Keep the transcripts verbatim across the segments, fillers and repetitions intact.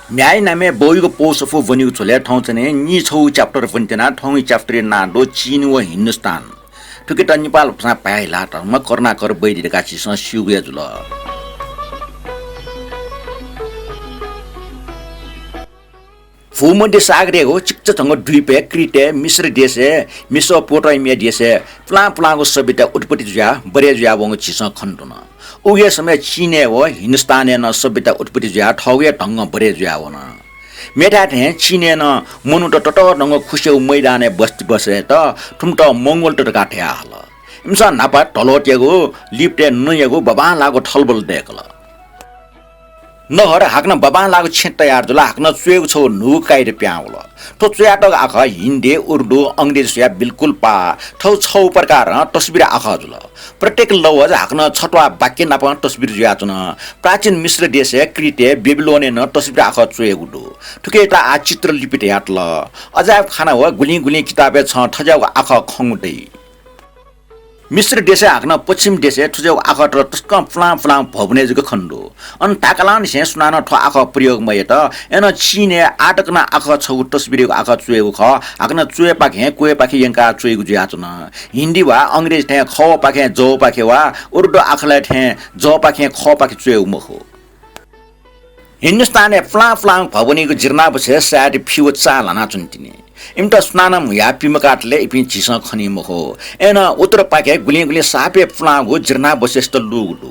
म्ह्याय् नामय् बौयागु पौ सफू ब्वनीगु झ्वलय् थौं चाहिँ नि छगू chapter ब्वनेत्यना। थौंया chapter-या नां दु चीन व हिन्दुस्तान। थुकियात नेपाल भाषां भाय् ल्हाः धर्म करुणाकर वैद्य धकाः झीसं स्यूगु हे जुल। भूमध्य सागरयागु चिकिचा धंगु द्वीपय् क्रीटय् मिश्र देशय् मेसोपोटामिया देशय् पुलां पुलांगु सभ्यता उत्पत्ति जुयाः बढे जुयावंगु झीसं खने धुन। उगु हे समय् चीनय् व हिन्दुस्तानय् नं सभ्यता उत्पत्ति जुयाः थःगु हे धंगं बढे जुयावन। मेथाय् थें चीनय् नं मनूत ततःधंगु खुसियागु मैदानय् बस्ती बसेत थुमित मंगोलत धकाः धयाहल। इमिसं न्हापा धलोतयागु, लिपतय् नँयागु बांबांलाःगु थलबल दय्कल। नहर हाकनं बांबांलाःगु छेँ तयार जुल, हाकनं च्वयेगु छगू न्हूगु कायदा पिहां वल। थ्व च्वयातःगु आखः हिन्दी, उर्दू, अंग्रेजी स्वयाः बिल्कुल पाः, थ्व छगू प्रकारं तस्बिर आखः जुल। प्रत्येक लवज हाकनं छत्वाः वाक्य नाप तस्बिर जुयाच्वन। प्राचीन मिश्र देशय्, क्रीटय्, बेबिलोनय् नं तस्बिर आखः च्वयेगु दु। थुकियात आः चित्रलिपि धयातल। अजायबखाना व गुलिं गुलिं किताबय् छं थज्याःगु आखः खंगु दइ। मिश्र देशय् हाकनं पश्चिम देशय् थज्याःगु आखःत तसकं पुलां पुलां भवनय् जक खने दु। अन थाकालांनिसें सुनानं थ्व आखः प्रयोग मयात। अय्नं चीनय् आः तक नं आखः छगू तस्बिरयागु आखः च्वयेगु खः। हाकनं च्वय्पाखें क्वय्पाखे यंकाः च्वयेगु जुयाच्वन। हिन्दी वा अंग्रेजी थें खवपाखें जवपाखे वा उर्दू आखलय् थें जवपाखें खवपाखे च्वयेगु मखु। हिन्दुस्तानय् पुलां पुलां भवनयागु जीर्णावशेष सायद फि व चां ल्हानाच्वन तिनि। इमित सुनानं म्हुयाः पिमकातले इपिं झीसं खनी मखु। अय्नं उत्तरपाखे गुलिं गुलिं सापय् पुलांगु जीर्णावशेषत लूगु दु।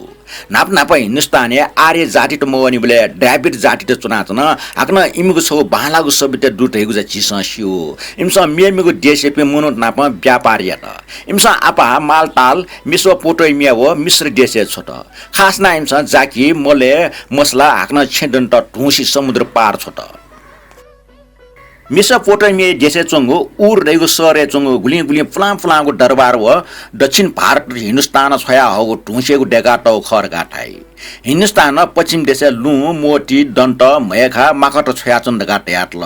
न्हापा न्हापा हिन्दुस्तानय् आर्य जातित मवनीबलय् द्राविड जातित च्वनाच्वन। हाकनं इमिगु छगू बांलाःगु सभ्यता दु धइगु जा झीसं स्यू। इमिसं मेमेगु देशयापिं मनूत नाप व्यापार यात। इमिसं आपाः मालताल मेसोपोटामिया व मिश्र देशय् छ्वत। खास यानाः इमिसं जाकि, मलय्, मसला हाकनं छेँ दनेत धुंसि समुद्र पार छ्वत। मेसोपोटामिया देशय् च्वंगु उर धइगु शहरय् च्वंगु गुलिं गुलिं पुलां पुलांगु दरबार व दक्षिण भारत हिन्दुस्तानं छ्वयाहःगु धुंसेगु दय्कातःगु खः धकाः धाइ। हिन्दुस्तानं पश्चिम देशय् लुँ, मोती, दन्त, म्हय्खा, माखःत छ्वयाच्वन धकाः धयातल।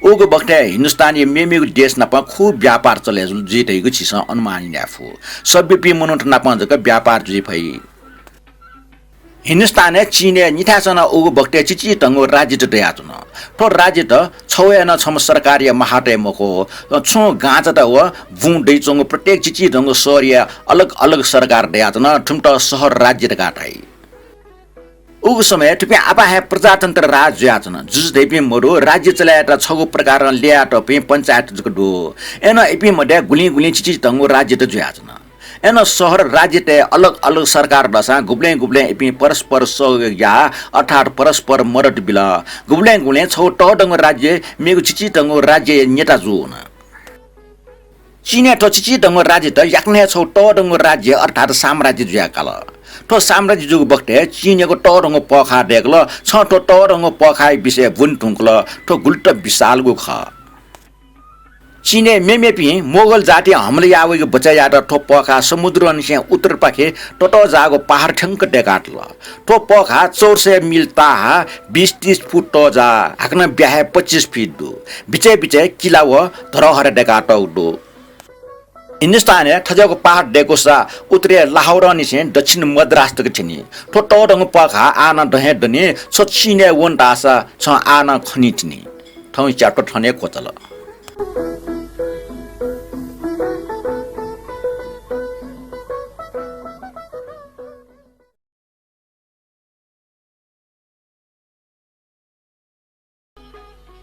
उगु बखतय् हिन्दुस्तानया मेमेगु देश नाप खूब व्यापार चले जुल जुइ धइगु झीसं अनुमान याये फु। सभ्यपिं मनूत नाप जक व्यापार जुइ फइ। हिन्दुस्तानय् चीनय् निथाय् च्वनाः उगु बखतय् चिचिधंगु राज्यत दयाच्वन। थ्व राज्यत छगू हे नं छम्ह सरकारया माहातय् मखु। छुं गांचात व बुँ दइच्वंगु प्रत्येक चिचिधंगु शहरया अलग अलग सरकार दयाच्वन। थुमित शहर राज्य धकाः धाइ। उगु समय् थुपिं आपाः हे प्रजातन्त्र राज जुयाच्वन। जुजु धइपिं मदु, राज्य चले यायेत छगू प्रकारं ल्ययातःपिं पञ्चायत जक दु। अय्नं इपिं मध्ये गुलिं गुलिं चिचिधंगु राज्यत जुयाच्वन। अय्नं शहर राज्यतय् अलग अलग सरकार दःसां गुबलें गुबलें इपिं परस्पर सहयोग याः, अर्थात् परस्पर मदत बिल। गुबलें गुबलें छगू तःधंगु राज्य मेगु चिचिधंगु राज्यया नेता जूवन। चीनय् थ्व चिचिधंगु राज्यत याकनं हे छगू तःधंगु राज्य अर्थात् साम्राज्य जुयाः काल। थ्व साम्राज्य जूगु बखतय् चीनयागु तःधंगु पःखाः दय्कल। छं थ्व तःधंगु पःखाःया विषय ब्वने धुंकल। थ्व गुलित विशालगु खः। चीनय् मेमेपिं मोगल जातिं हमला याः वइगु बचय् यायेत थ्व पःखाः समुद्रनिसें उत्तरपाखे ततःजाःगु पहाड थ्यंक दय्कातल। थ्व पःखाः चौर सय मिल ताः, बिस तीस फुट तःजाः, हाकनं ब्याहा पच्चिस फिट दु। बिचय् बिचय् किला व धरोहर दय्कातःगु दु। हिन्दुस्तानय् थज्याःगु पहाड दय्कूसा उत्तरय् लाहौरनिसें दक्षिण मद्रास तक थ्यनी। थ्व तःधंगु पःखाः आः नं दँ हे दनि। छ चीनय् वन धाःसा छं आः नं खनी तिनि। थौंया chapter थन हे क्वचाल।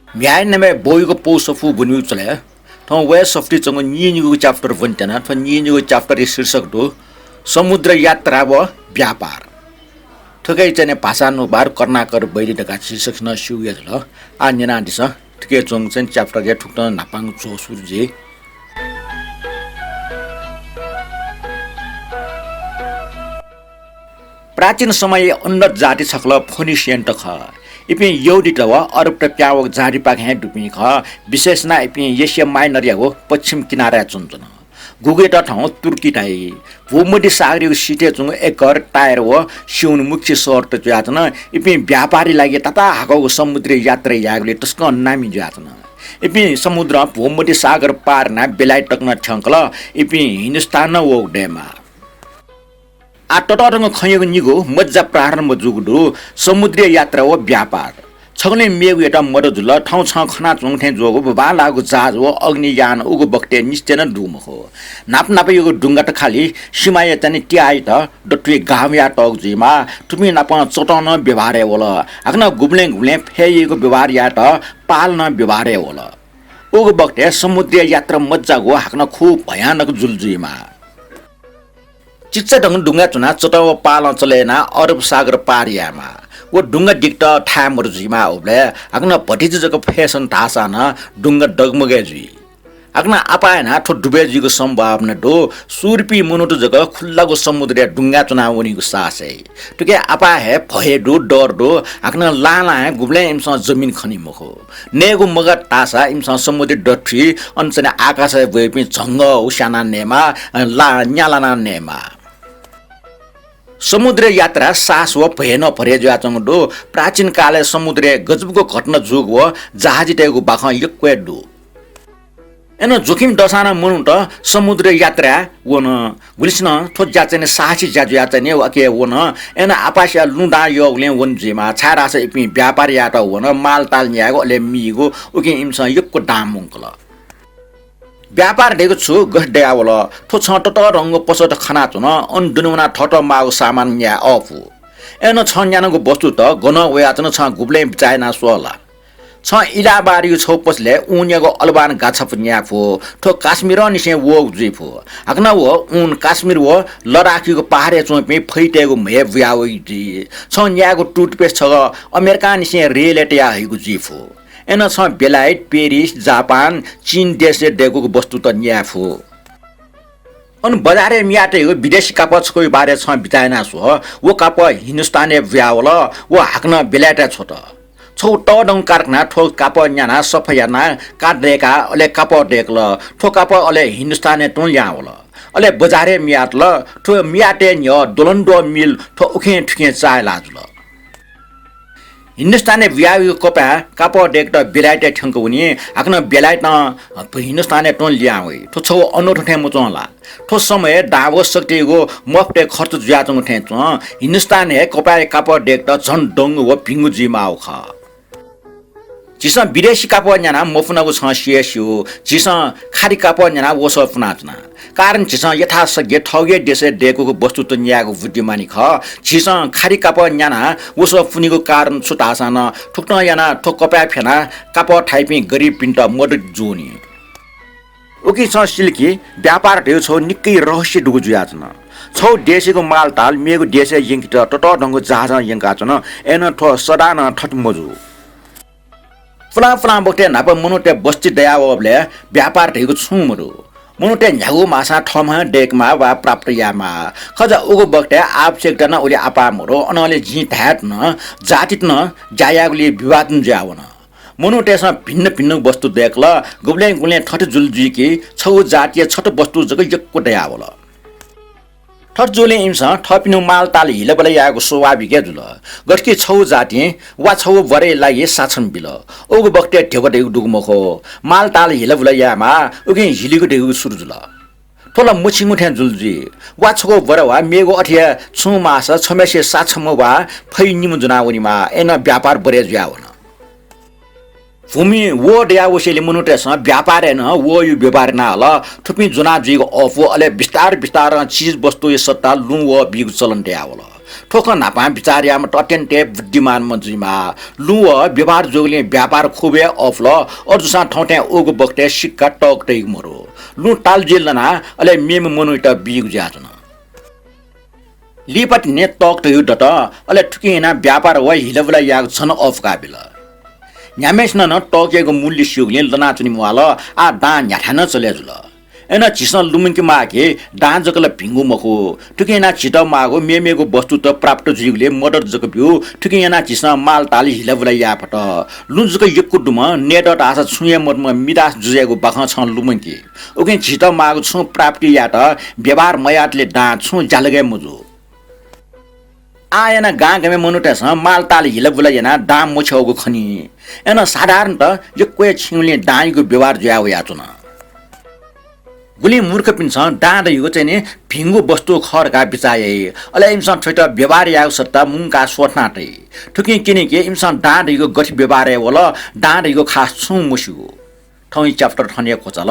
म्ह्याय् नामय् बौयागु पौ सफू ब्वनीगु झ्वलय् थौं वये सफुतिइ च्वंगु नीनिगूगु chapter ब्वनेत्यना। थ्व नीनिगूगु chapter-या शीर्षक दु समुद्र यात्रा व व्यापार। थुकिया चाहिँ भाषानुवाद करुणाकर वैद्य धकाः झी सकसिनं स्यूगु हे जुल। आः न्यनादिसँ। थुकिया च्वंगु चाहिँ chapter-या थुकथं न्हापांगु च्वः सुरु जुइ। प्राचीन समयय् उन्नत जाति छकलं फोनिसियनत खः। इपिं यहूदीत व अरबत पिहां वःगु जातिपाखें हे दुपिं खः। विशेष यानाः इपिं एसिया माइनरयागु पश्चिम किनाराय् च्वनाच्वन। गुगुयात थौं तुर्की धाइ। भूमध्य सागरयागु सिथय् च्वंगु एकर, टायर व स्योन मुख्य शहरत जुयाच्वन। इपिं व्यापारया लागि ताताहाकःगु समुद्री यात्रा यायेगुलिइ तसकं नामी जुयाच्वन। इपिं समुद्रं भूमध्य सागर पार यानाः बेलायत तक नं थ्यंकल। इपिं हिन्दुस्तान नं वःगु दयेमाः। आः ततःधंगु खँयागु निगू मज्जा प्रारम्भ जूगु दु, समुद्रीय यात्रा व व्यापार। छगुलिं मेगुयात मदु जुल। थौं छं खनाच्वंगु थें ज्वःगु बांलाःगु जहाज व अग्नियान उगु बखतय् निश्चय नं दु मखु। नाप नापयागु डुंगा त खालि सिमाया चान्हय् त्याःयात दथुइ गाः म्हुयातःगु जुइमाः। थुपिं नाप चतं नं व्यवहारय् वल। हाकनं गुबलें गुबलें फय्‌यागु व्यवहार यायेत पाल नं व्यवहारय् वल। उगु बखतय् समुद्रीय यात्रा मज्जाःगु हाकनं खुब भयानक जुल जुइमाः। चिच्चा धंगु डुंगाय् च्वनाः चतं व पालं चले यानाः अरब सागर पार यायेमाः। व डुंगा दिकेत थाय् मदु जुइमाः। उबलय् हाकनं भतिचा जक फय्‌सन धाःसां नं डुंगा डगमगय् जुइ। हाकनं आपाः यानाः थ्व डुबय् जुइगु सम्भावना दु। सुरुपिं मनूत जक खुल्लागु समुद्रया डुंगाय् च्वनाः वनीगु साहस याइ। थुकिया आपाः हे भय दु, डर दु। हाकनं लां लां हे गुबलें इमिसं जमिन खनी मखु। नयेगु मगात धाःसा इमिसं समुद्र दथुइ अन च्वनाः आकाशय् ब्वइपिं झंगः स्यानाः नयेमाः, ला न्यालानाः नयेमाः। समुद्र यात्रा साहस व भयं नं भरय् जुयाच्वंगु दु। प्राचीन कालय् समुद्रय् गजबुक घटना जूगु व जहाजीतय्‌गु बाखं यक्व हे दु। अय्‌नं जोखिम दःसां नं मनूत समुद्र यात्राय् वन। गुलिसिनं थ्व ज्या चाहिँ साहसी ज्या जुयाः चाहिँ अके वन। अय्‌नं आपासिया लुँ दां यःगुलिं वन जुइमाः, छाय्‌धाःसा इपिं व्यापार यायेत वन, मालताल न्यायेगु अले मीगु, उकिं इमिसं यक्व दां मुंकल। व्यापार धइगु छु गथे दयावल? थ्व छं ततःधंगु पसःत खनाच्वन, अन दुने वनाः थःत माःगु सामान न्याये अःपु। अय्‌नं छं न्यानागु वस्तुत गनं वयाच्वन, छं गुबलें बिचाः यानाः स्वः ला? छं इलाहाबादयागु छगू पसलय् ऊनयागु अलबान गाछापु न्याये फु। थ्व काश्मीरंनिसें वःगु जुइ फु। हाकनं व ऊन काश्मीर व लद्दाखयागु पहाडय् च्वंपिं फैतय्‌गु म्हय् बुया वइगु जुइ। छं न्यायेगु toothpaste छगः अमेरिकांनिसें रेलय् तयाः हइगु जुइ फु। अय्‌नं छं बेलायत, पेरिस, जापान, चीन देशय् दय्‌कूगु वस्तुत न्याये फु। अन बजारय् मियातयागु विदेशी कापः छकूया बारे छं बिचाः यानाः स्व। व कापः हिन्दुस्तानय् बुयावल, व हाकनं बेलायतय् छ्वत। छगू तःधंगु कारखानां थ्व कापः न्यानाः सफा यानाः कात दय्‌काः अले कापः दय्‌कल। थ्व कापः अले हिन्दुस्तानय् तुं ल्याहां वल। अले बजारय् मियातल। थ्व मियातये न्ह्यः द्वलंद्वः मिल थ्व उखें थुखें चाःहिला जुल। हिन्दुस्तानय् बुयावइगु कपाय् कापः दय्‌केत बेलायतय् थ्यंक वनी। हाकनं बेलायतं हिन्दुस्तानय् तुं ल्याहां वइ। थ्व छगू अनूठो थें मच्वं ला? थ्व समयय् दां व शक्तियागु मफतय् खर्च जुयाच्वंगु थें च्वं। हिन्दुस्तानय् कपाय् कापः दय्‌केत झन दंगु व भिंगु जुइमाःगु खः। झीसं विदेशी कापः न्यानाः मफुनागु छं सि हे स्यू। झीसं खादी कापः न्यानाः वसः फुनाच्वना। कारण झीसं यथाशक्य थःगु हे देशय् दय्‌कूगु वस्तुत न्यायेगु बुद्धिमानी खः। झीसं खादी कापः न्यानाः वसः फुनीगु कारण छु धाःसां नं थुकथं यानाः थ्व कपाय् फ्यानाः कापः थाइपिं गरिबपिन्त मदत जूनि। उकिं छं सिल कि व्यापार धइगु छगू निक्कै रहस्य दुगु जुयाच्वन। छगू देशयागु मालताल मेगु देशय् यंकेत ततःधंगु जहाजं यंकाच्वन। अय्‌नं थ्व सदां नं थथे मजू। पुलां पुलां बखतय् न्हापा मनूतय् बस्ती दयावःबलय् व्यापार धइगु छुं मदु। मनूतय् न्ह्यागु माःसां थःम्हं दय्‌केमाः वा प्राप्त यायेमाः। खः जा उगु बखतय् आवश्यकता नं उलि आपाः मदु। अनंलि जिं धायेत नं जातित नं ज्या यायेगुलिइ विभाजन जुयावन। मनूतय्‌सं भिन्न भिन्न वस्तु दय्‌कल। गुबलें गुबलें थथे जुल जुइ कि छगू जातिया छता वस्तु जक यक्व दयावल। थथे जूलिं इमिसं थःपिनिगु मालताल हिलाबुला यायेगु स्वाभाविक हे जुल। गथे कि छगू जातिं वा छगू बरया लागि साक्षम बिल। उगु बखतय् ध्यबा धइगु दुगु मखु। मालताल हिलाबुला यायेमाः, उकिं हिलिगु धइगु सुरु जुल। थ्व ला मछिंगु थें जुल जुइ। वा छगू बर वा मेगु अथे हे छुं माःसा छम्हय्‌सिया साक्षम वा फै निम्ह ज्वनाः वनेमाः, अय्‌नं व्यापार बरय् जुयावन। भूमि वः दयावसेंलि मनूतय्‌सं व्यापारय् नं वःया व्यवहार याना हल। थुपिं ज्वना जुइगु अःपु, अले बिस्तार बिस्तारं चिज वस्तुया सट्टा लुँ वः बीगु चलन दयावल। थ्व खँ न्हापां बिचाः याःम्ह त अत्यन्त हे बुद्धिमानम्ह जुइमाः। लुँ वः व्यवहार जूगुलिं व्यापार खुब हे अःपुल। अथे जूसां थौं थें उगु बखतय् सिक्का तःक तइगु मदु। लुँ ताल जुइ लनाः अले मेम्ह मनूयात बीगु जुयाच्वन। लिपातिनि तःक तइगु दत, अले थुकिं यानाः व्यापार व हिलाबुला यायेगु झन अःपुका बिल। न्ह्याम्हय्‌सिनं नं तःकयागु मूल्य स्यूगुलिं लनाच्वने म्वाःल, आः दां न्ह्याथाय् नं चले जुल। अय्‌नं झीसं लुमंकेमाः कि दां जक ला भिंगु मखु, थुकिं यानाः झीत माःगु मेमेगु वस्तुत प्राप्त जुइगुलिइ मदत जक ब्यू, थुकिं यानाः झीसं मालताल हिलाबुला याये फत। लुँ जक यक्व दुम्ह, नयेत धाःसा छुं हे मदुम्ह मिदास जुजुयागु बाखं छं लुमंकि। उकिं झीत माःगु छुं प्राप्ति यायेत व्यवहार मयातले दां छुं ज्यालगय् मजू। आः यानाः गांगामय् मनूतय्‌सं मालताल हिलाबुला यानाः दां मछ्यःगु खनी। अय्‌नं साधारणतः यक्व हे छिंगुलिं दांयागु व्यवहार जुया वयाच्वन। गुलिं मूर्खपिन्सं दां धइगु चाहिँ नि भिंगु वस्तु खः धकाः बिचाः याइ। अले इमिसं थ्वयात व्यवहार यायेगु सट्टा मुंकाः स्वथना तइ। थुकिं किनिके इमिसं दां धइगु गथे व्यवहार याये वल, दां धइगु खास छुं मस्यू। थौंया chapter थन हे क्वचाल।